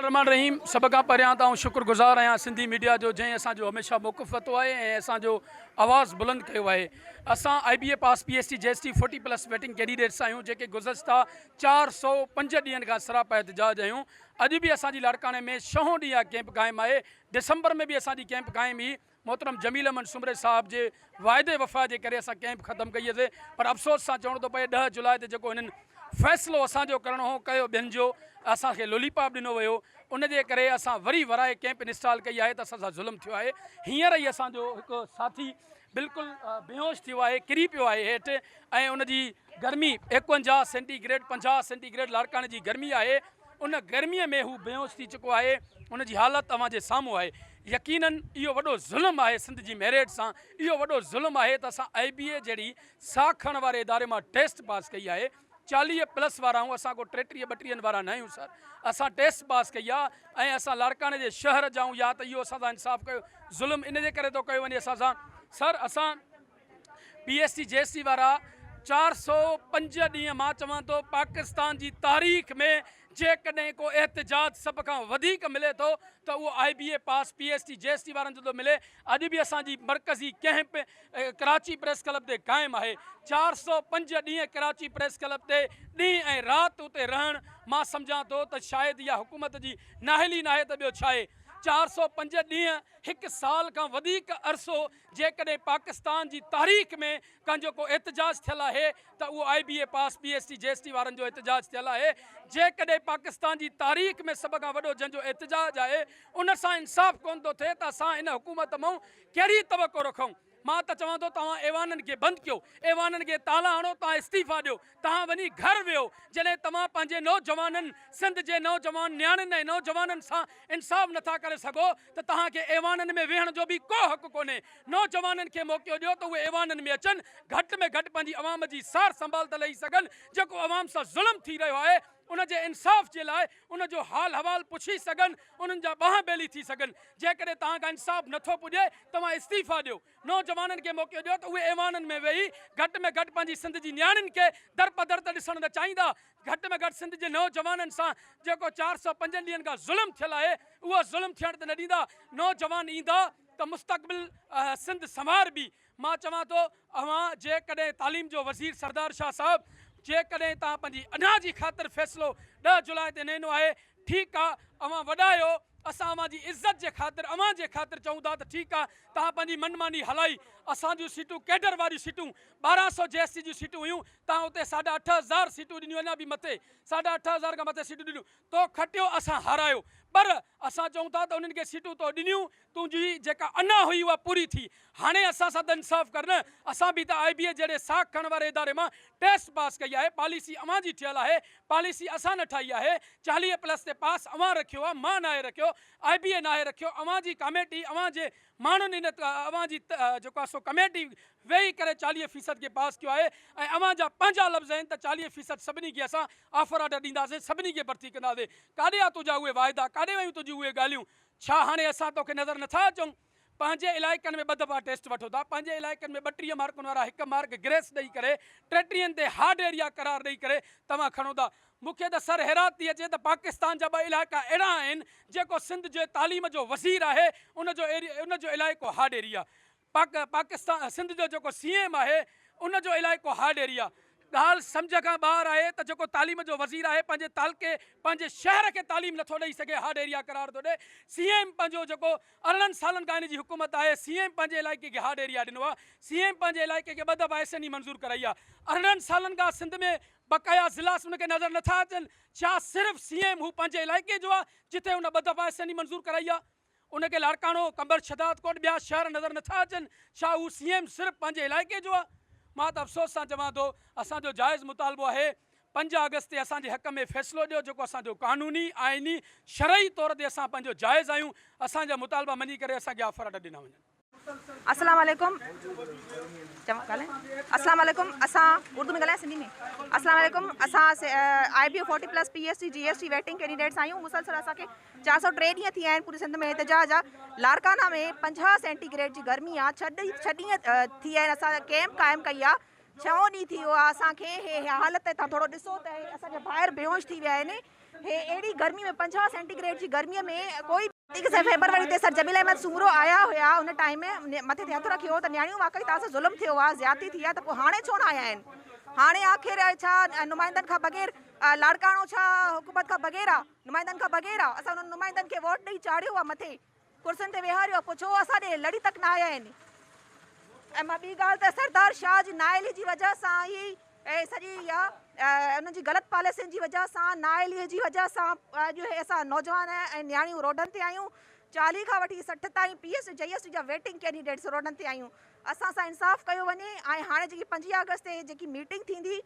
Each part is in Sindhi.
الرحمان الرحيم سڀ کان پهريان ته آئون شڪر گذار آهيان سنڌي ميڊيا جو جنهن اسان جو هميشه موقف ورتو آهي ۽ اسان جو آواز بلند ڪيو آهي اسان I B A pass P S T G S T forty plus waiting candidates آهيون جيڪي گذشته 405 ڏينهن کان سراپا احتجاج آهيون اڄ به اسان جي لاڙڪاڻي ۾ ڇهون ڏينهن اها ڪيمپ قائم آهي ڊسمبر ۾ به اسان جي ڪيمپ قائم هئي محترم جميل احمد سومري صاحب جي واعدي وفا جي ڪري اسان ڪئمپ ختم ڪئي هئسي پر افسوس سان چوڻو ٿو پئي 10 جولاء تي جيڪو هنن فيصلو اسان جو ڪرڻو هو ڪيو ٻين جو اسان کي لولي پاپ ڏنو ويو ان جي ڪري اسان وري ورائي ڪئمپ انسٽال ڪئي آهي ته اسان سان ظلم ٿيو آهي هينئر ئي اسان جو هڪ ساٿي بلڪل بيهوش ٿيو آهي ڪري پيو آهي هيٺ ۽ ان جي گرمي 51 سينٽي گريڊ 50 سينٽي گريڊ لاڙڪاڻي جي گرمي آهي ان گرمي ۾ هو بيهوش ٿي چڪو آهي ان جي حالت اوهان جي سامهون آهي يقينن اهو وڏو ظلم آهي سنڌ جي ميرٽ سان اهو وڏو ظلم آهي ته اسان آئي بي اي جهڙي ساک کڻڻ واري اداري مان ٽيسٽ پاس ڪئي آهي 40 پلس وارا آهيون اسان ڪو 33 32 وارا نه آهيون سر اسان ٽيسٽ پاس ڪئي آهي ۽ اسان لاڙڪاڻي جي شهر جا آهيون يا ته اهو اسان سان انصاف ڪيو ظلم ان جي ڪري ٿو ڪيو وڃي اسان سان سر اسان P S T G S T وارا 405 ڏينهن مان چوان ٿو پاڪستان جي تاريخ ۾ جيڪڏهن ڪو احتجاج سڀ کان وڌيڪ ملي ٿو ته اهو I B A pass P S T G S T وارن جو ٿو ملي اڄ به اسان جي مرڪزي ڪئمپ ڪراچي پريس ڪلب تي قائم آهي 405 ڏينهن ڪراچي پريس ڪلب تي ڏينهن ۽ رات اتي رهڻ مان سمجهان ٿو ته شايد اها حڪومت جي نااهلي ناهي ته ٻيو ڇاهي 405 ڏينهن هڪ سال کان وڌيڪ عرصو جيڪڏهن پاڪستان جي تاريخ ۾ ڪنهن جو ڪو احتجاج ٿيل آهي ته اهو I B A pass P S T G S T وارن جو احتجاج ٿيل آهي جيڪڏهن پاڪستان جي تاريخ ۾ سڀ کان وڏو جنهن جو احتجاج آهي ان سان انصاف ڪونه ٿو ٿئي ته اسان هن حڪومت مئون ڪهڙي توقع رکون مان ته چوان ٿو توهان ايوانن کي بند ڪيو ايوانن کي تالا هڻو توهان استعيفا ڏيو توهان وڃي گهر ويهو، جڏهن توهان پنهنجي نوجوانن، سنڌ جي نوجوان نياڻين ۽ نوجوانن سان انصاف نٿا ڪري سگهو ته توهان کي ايوانن ۾ ويهڻ جو به ڪو حق ڪونهي. نوجوانن کي موقعو ڏيو ته اهي ايوانن ۾ اچن، گهٽ ۾ گهٽ پنهنجي عوام جي سار سنڀال ته لهي سگهن، جيڪو عوام سان ظلم ٿي رهيو آهي ان جي انصاف جي لاء ان جو حال حوال پڇي سگهن، انهن جا ٻانهن ٻيلي ٿي سگهن. جيڪڏهن توهان کان انصاف نٿو پڄي توهان استعيفا ڏيو. نوجوانن کي موقعو ڏيو ته اهي ايوانن ۾ ويهي گهٽ ۾ گهٽ پنهنجي سنڌ جي نياڻين کي درپدر ته ڏسڻ نه چاهيندا. گهٽ ۾ گهٽ سنڌ جي نوجوانن سان جيڪو 405 ڏينهن کان ظلم ٿيل آهي اهو ظلم ٿيڻ ته نه ڏيندا. نوجوان ايندا ته مستقبل سنڌ سنواربي. مان چوان ٿو اوهان جيڪڏهن تعليم جو وزير سردار شاهه صاحب جيڪڏهن توهان پنهنجي انا جي خاطر فيصلو 10 جولاء تي نه ڏنو آهي ٺيڪ آ اوهان وڏا آهيو اسان اوهان جي عزت جي خاطر اوهان جي خاطر چئون ٿا ته ٺيڪ آ توهان پنهنجي من ماني هلائي اسان جون سيٽون ڪيڊر واريون سيٽون 1200 جي ايس سي جون سيٽون هيون توهان اتي ساڍا اٺ هزار سيٽون ڏنيون اڃا به مٿي ساڍا اٺ هزار کان مٿي سيٽون ڏنيون تو کٽيو اسان هارايو پر اسان چئون ٿا ته انهن کي سيٽون تو ڏنيون تنهنجي جيڪا انا هئي اها پوري ٿي، هاڻي اسان سان ته انصاف ڪر نه، اسان به ته آء بي اي جهڙي ساک کڻڻ واري اداري مان ٽيسٽ پاس ڪئي آهي، پاليسي اوهان جي ٺهيل آهي، پاليسي اسان نه ٺاهي آهي، 40 پلس تي پاس اوهان رکيو آهي، مان ناهي رکيو، آء بي اي ناهي رکيو، اوهان جي ڪاميٽي، اوهان جي ماڻهن ان اوهان جي جيڪو آهي سو ڪميٽي ويهي ڪري 40 فيصد کي پاس ڪيو آهي ۽ اوهان جا پنهنجا لفظ آهن ته 40 فيصد سڀني کي اسان آفر آرڊر ڏينداسين، سڀني کي ڀرتي ڪنداسين، ڪاڏي آ تنهنجا اهي واعدا، ڪاڏي ويون تنهنجون اهي ڳالهيون، ڇا هاڻي اسان توکي نظر نٿا اچون؟ پنهنجي علائقن ۾ ٻه دفعا ٽيسٽ وٺو ٿا، پنهنجي علائقن ۾ 32 مارڪن وارا هڪ مارڪ گريس ڏئي ڪري ٽيٽيهن تي هارڊ ايريا قرار ڏئي ڪري توهان کڻو ٿا. مون کي ته سر حيرات ٿي اچي ته پاڪستان جا ٻه علائقا اهڙا آهن جيڪو سنڌ جي تعليم جو وزير آهي ان جو ان جو علائقو هارڊ ايريا پاڪ پاڪستان سنڌ جو جيڪو سي ايم آهي ان جو علائقو هارڊ ايريا ڳالهه سمجهه کان ٻاهر آهي ته جيڪو تعليم جو وزير آهي پنهنجي تعلقي پنهنجي شهر کي تعليم نٿو ڏئي سگهي هارڊ ايريا قرار ٿو ڏئي سي ايم پنهنجو جيڪو 18 سالن کان هن جي حڪومت آهي سي ايم پنهنجي علائقي کي هارڊ ايريا ڏنو آهي سي ايم پنهنجي علائقي کي ٻه دفعا ايس اين اي منظور ڪرائي آهي 18 سالن کان سنڌ ۾ بقايا ضلع ان کي نظر نٿا اچن ڇا صرف سي ايم هو پنهنجي علائقي جو آهي جتي هن ٻه دفعا ايس اين اي منظور ڪرائي آهي ان کي لاڙڪاڻو، قمبر شھدادڪوٽ ٻيا شهر نظر نٿا اچن، ڇا هو سي ايم صرف پنهنجي علائقي جو آ؟ مان ته افسوس سان چوان ٿو اسان جو جائز مطالبو آهي 5 آگسٽ تي اسان جي حق ۾ فيصلو ڏيو جيڪو اسان جو قانوني، آئيني، شرعي طور تي اسان پنهنجو جائز آهيون اسان جا مطالبا مڃي ڪري اسان کي آفر آرڊر ڏنا وڃن. السلام عليڪم چوان ڳالهايان السلام عليڪم اسان اردو ۾ ڳالهايان سنڌي ۾ السلام عليڪم اسان I B O forty plus P S T G S T waiting candidates آهيون مسلسل اسان کي 403 ڏينهن ٿي ويا آهن پوري سنڌ ۾ احتجاج آ لاڙڪانا ۾ 50 سينٽي گريڊ جي گرمي آ ڇهه ڏينهن ٿي ويا آهن اسان ڪيمپ قائم ڪئي آ ڇهون ڏينهن ٿي ويو آ اسان کي هي حالت تان ٿورو ڏسو ته اسان جا ڀائر بيهوش ٿي ويا آهن هي اهڙي گرمي ۾ 50 سينٽي گريڊ جي گرمي ۾ ڪوئي به فيبروري تي سر جميل احمد سومرو آيا هيا ان ٽائيم ۾ مٿي تي هٿ رکيو هو ته نياڻيون واقعي توهان سان ظلم ٿيو آهي زيادتي ٿي آهي ته پوء هاڻي ڇو نه آيا آهن هاڻي آخر ڇا نمائندن کان بغير لاڙڪاڻو ڇا حڪومت کان بغير آهي نمائندن کان بغير آهي اسان انهن نمائندن کي ووٽ ڏئي چاڙهيو آهي مٿي ڪرسين تي ويهاريو آهي پوء ڇو اسان ڏي لڙي تڪ نه آيا آهن ۽ مان ٻي ڳالهه ته سردار شاهه جي نااهلي جي وجهه سان ئي اهي سڄي اها انهن جي غلط پاليسين جي وجهه سان نااهلي جي وجهه سان اڄ اهي اسان نوجوان ۽ نياڻيون روڊن تي آهيون 40 کان وٺي 60 تائين P S G S T جا ويٽنگ ڪينڊيڊيٽس روڊن تي آهيون اسان سان انصاف ڪيو وڃي ۽ هاڻي جيڪي 25 آگسٽ تي جيڪي ميٽنگ ٿيندي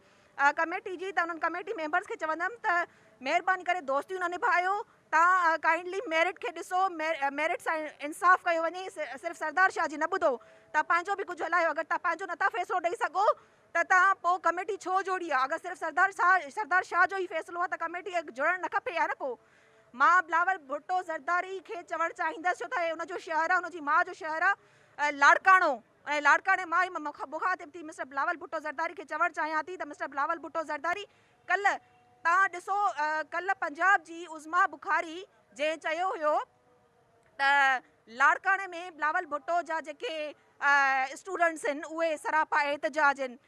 ڪميٽي جي ته انهن ڪميٽي ميمبرس کي چوندم ته مهرباني ڪري دوستيون نه نڀايو توهان ڪائنڊلي ميرٽ کي ڏسو ميرٽ سان انصاف ڪيو وڃي صرف سردار شاهه جي نه ٻڌو توهان پنهنجو به ڪجهه هلايو اگر توهان پنهنجو نٿا فيصلو ڏئي سگهو ته توهان پوء ڪميٽي ڇو جوڙي آ اگر صرف سردار شاهه سردار شاهه جو ئي فيصلو آ ته ڪميٽي جوڙڻ نه کپي ها نه پوء مان بلاول ڀٽو زرداري کي چوڻ چاهيندس ڇو ته هي ان جو شهر آ ان جي ماء جو شهر آ لاڙڪاڻو ۽ لاڙڪاڻي مان ئي مان مخاطب ٿي مسٽر بلاول ڀٽو زرداري کي چوڻ چاهيان ٿي ته مسٽر بلاول ڀٽو زرداري ڪلهه توهان ڏسو ڪلهه پنجاب جي عظميٰ بخاري جنهن چيو هيو ته لاڙڪاڻي ۾ بلاول ڀٽو جا جيڪي اسٽوڊنٽس آهن اهي سراپا احتجاج آهن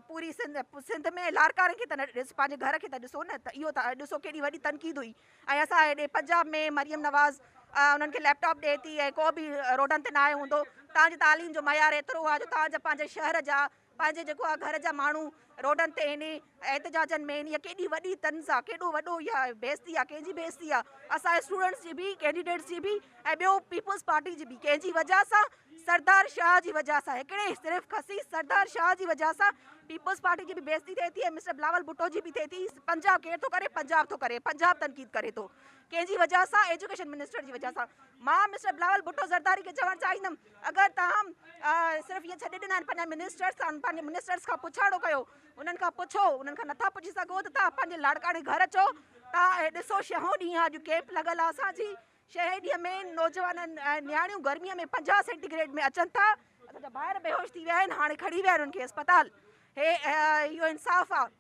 پوري سنڌ سنڌ ۾ لاڙڪاڻي کي ته نه ڏس پنهنجي گهر کي ته ڏسو نه ته اهو ته ڏسو ڪيڏي وڏي تنقيد هئي ۽ اسان هيڏي پنجاب ۾ مريم نواز انهن کي ليپ ٽاپ ڏئي ٿي ۽ ڪو به روڊن تي نه آيو هوندو توهان جي تعليم جو معيار ايترو آهي جو توهان جا پنهنجي شهر جا پنهنجي جيڪو آ گهر جا ماڻهو روڊن تي هن احتجاجن ۾ هن ڪيڏي وڏي طنز آ ڪيڏو وڏو اها بيعزتي آ ڪنهن جي بيعزتي آ اسان اسٽوڊنٽس جي به ڪينڊيڊيٽس جي به ۽ ٻيو پيپلز پارٽي جي به ڪنهن جي وجه سان سردار شاهه جي وجه سان هڪڙي صرف خسيس سردار شاهه جي وجه سان پيپلز پارٽي جي به بيعزتي ٿئي ٿي ۽ مسٽر بلاول ڀٽو جي به ٿئي ٿي پنجاب ڪير ٿو ڪري پنجاب ٿو ڪري پنجاب تنقيد ڪري ٿو ڪنهن جي وجه سان ايجوڪيشن منسٽر جي وجه سان مان مسٽر بلاول ڀٽو زرداري کي چوڻ چاهيندم اگر توهان صرف ائين ڇڏي ڏنا آهن پنهنجا منسٽرس تان پنهنجي منسٽرس کان پڇاڻو ڪيو انهن کان پڇو انهن کان نٿا پڇي سگهو ته توهان پنهنجي لاڙڪاڻي گهر اچو توهان ڏسو ڇهون ڏينهن اڄ ڪيمپ لڳل آهي اسان جي ڇهين ڏينهن ۾ نوجوانن ۽ نياڻيون گرمي ۾ 50 سينٽي گريڊ ۾ اچن ٿا اسان جا ڀائر بيهوش ٿي ويا آهن هاڻي کڻي ويا آهن انهن کي اسپتال هي اهو انصاف آهي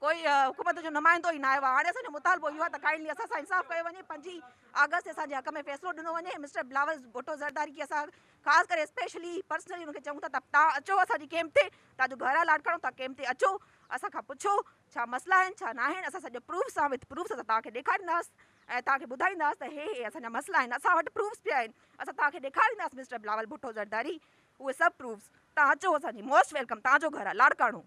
ڪوئي حڪومت جو نمائندو ئي نه آيو آهي هاڻي اسان جو مطالبو اهو آهي ته ڪائنڊلي اسان سان انصاف ڪيو وڃي 25 آگسٽ تي اسان جي حق ۾ فيصلو ڏنو وڃي مسٽر بلاول ڀٽو زرداري کي اسان خاص ڪري اسپيشلي پرسنلي ان کي چئون ٿا ته توهان اچو اسان جي ڪيمپ تي توهان جو گهر آهي لاڙڪاڻو توهان ڪيمپ تي اچو اسان کان پڇو ڇا مسئلا آهن ڇا ناهن اسان سڄو پروف سان وٿ پروف اسان توهان کي ڏيکارينداس ۽ توهان کي ٻڌائينداس ته هي هي اسان جا مسئلا آهن اسان وٽ پروفس پيا آهن اسان توهان کي ڏيکارينداس مسٽر بلاول ڀٽو زرداري اهي سڀ پروفس توهان اچو اسان جي موسٽ welcome توهان جو گهر آهي لاڙڪاڻو.